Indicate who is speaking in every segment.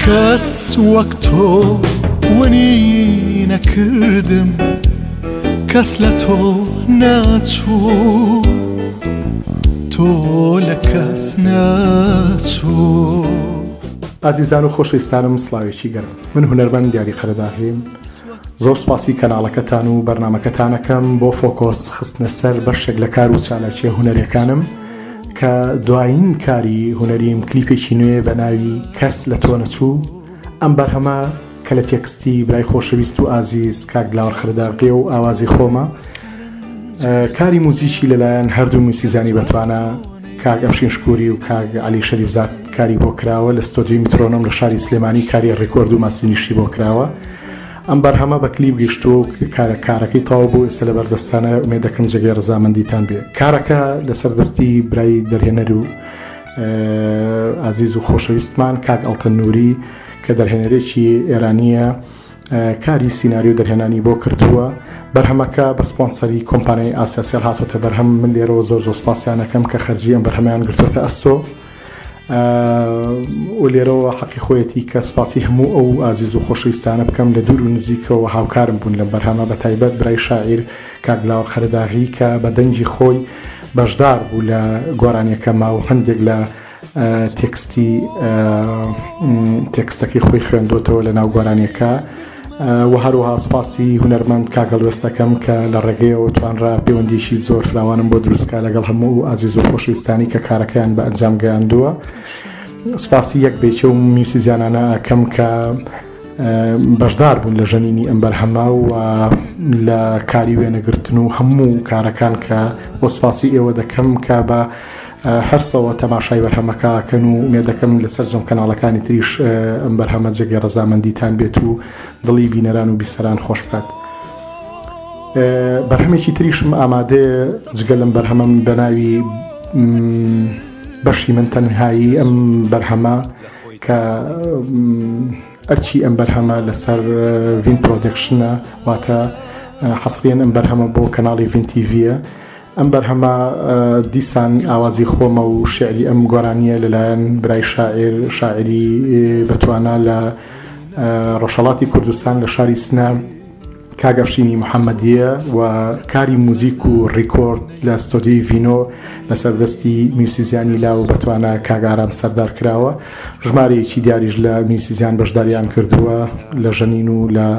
Speaker 1: کەس وەک تۆ ونی نەکردم کەس لە تۆ ناچوو تۆ لە کەس ناچوو.
Speaker 2: ئازیزان و خۆشەویستانم سڵاوێکی گەرم من هونەرمەند دیاری قەرەداغیم زۆر سوپاسی کەناڵەکەتان و بەرنامەکەتانەکەم بۆ فۆکۆس خستنە سەر بەشێک لە کار و چالاکیە هونەریەکانم کە دوایین کاری هونەریم کلیپێکی نوێ بە ناوی کەس لە تۆ نەچوو ئەم بەرهەمە کە لە تێکستی برای خۆشەویست و ئازیز کاک دلاوەر قەرەداغیە و ئاوازی خۆمە کاری موزیکی لەلایەن هەردوو موسیزانی بەتوانا کاک ئەفشین شکوری و کاک عەلی شەریفزاد کاری بۆ کراوە لە ستۆدیۆی میترۆنۆم لە شاری سلێمانی کاری ڕیکۆرد و ماسترینگیشی بۆ کراوە ئەم بەرهەمە بە کلیپ گەیشتووە و کارە کارەکەی تەواو بوو ئێستا لە بەردەستانە ئومێد دەکەم جێگەی ڕەزامەندیتان بێ کارەکە لەسەر دەستی برای دەرهێنەر و ئازیز و خۆشەویستمان کاک ئەڵتەن نووری کە دەرهێنەرێکی ئێرانییە کاری سیناریۆ دەرهێنانی بۆ کردووە بەرهەمەکە بە سپۆنسەری کۆمپانیای ئاسیاسێڵ هاتۆتە بەرهەم من لێرەوە زۆر زۆر سپاسیانەکەم کە خەرجی ئەم بەرهەمیان گرتوتە ئەستۆ و لێرەوە حەقی خۆیەتی کە سپاسی هەموو ئەو ئازیز و خۆشەویستانە بکەم لە دوور و نزیکەوە هاوکارم بوون لەم بەرهەمە بە تایبەت برای شاعیر کاک دلاوەر قەرەداغی کە بە دەنگی خۆی بەشدار بوو لە گۆرانیەکەما و هەندێک لە تێکستی تێکستەکەی خۆی خوێندۆتەوە لە ناو گۆرانیەکە و هەروەها سوپاسی هونەرمەند کاک هەڵوێست دەکەم کە لە ڕێگەیەوە توانرا پەیوەندیی زۆر فراوانم بۆ دروستکا لەگەڵ هەموو ئازیز و خۆشەویستانی کە کارەکەیان بە ئەنجام گەیاندووە سوپاسی یەک بێچە و میوسیزیانانە ئەکەم کە بەشدار بوون لە ژەنینی ئەم بەرهەمە و لە کاری وێنەگرتن و هەموو کارەکان کە بۆ سوپاسی ئێوە دەکەم کە بە هەرسەوە تەماشای بەرهەمەکە ئەکەن و ئومێدەکەم لە سەرجەم کەناڵەکانی تریش ئەم بەرهەمە جێگەی ڕەزامەندیتان بێت و دڵی بینەران و بیسەران خۆش بکات. بەرهەمێکی تریشم ئامادەیە جگە لەم بەرهەمەم بە ناوی بەشی من تەنهایی ئەم بەرهەمە کە ئەرکی ئەم بەرهەمە لەسەر ڤین پرۆدەکشنە واتە حەسریەن ئەم بەرهەمە بۆ کەناڵی ڤین تیڤیە ئەم بەرهەمە دیسان ئاوازی خۆمە و شیعری ئەم گۆرانییە لەلایەن برای شاعیر، شاعیری بەتوانا لە ڕۆژهەڵاتی کوردستان لە شاری سنە کاک ئەفشینی محەممەدییە و کاری موزیک و ڕیکۆرد لە ستۆدیۆی ڤینۆ لەسەر دەستی میوسیزیانی لاو بەتوانا کاک ئارام سەردار کراوە. ژمارەیەکی دیاریش لە میوسیزیان بەشداریان کردووە لە ژەنین و لە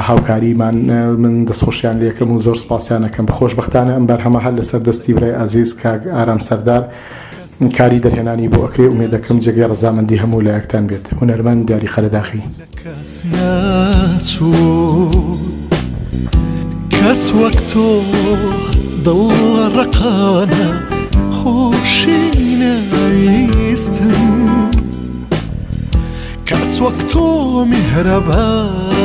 Speaker 2: هاوکاریمان من دەستخۆشیان لێکەم و زۆر سپاسیان ئەکەم خۆشبەختانە ئەم بەرهەمە هەر لەسەر دەستی برای ئازیز کاک ئارام سەردار کاری دەرهێنانی بۆ ئەکرێ ئومێد دەکەم جێگەی ڕەزامەندی هەموو لایەکتان بێت هونەرمەند دیاری قەرەداخی.
Speaker 1: کەس ناچوو کەس وەک تۆ دڵ ڕقانە خۆشی ناویستم. کەس وەک تۆ میهرەبانانە.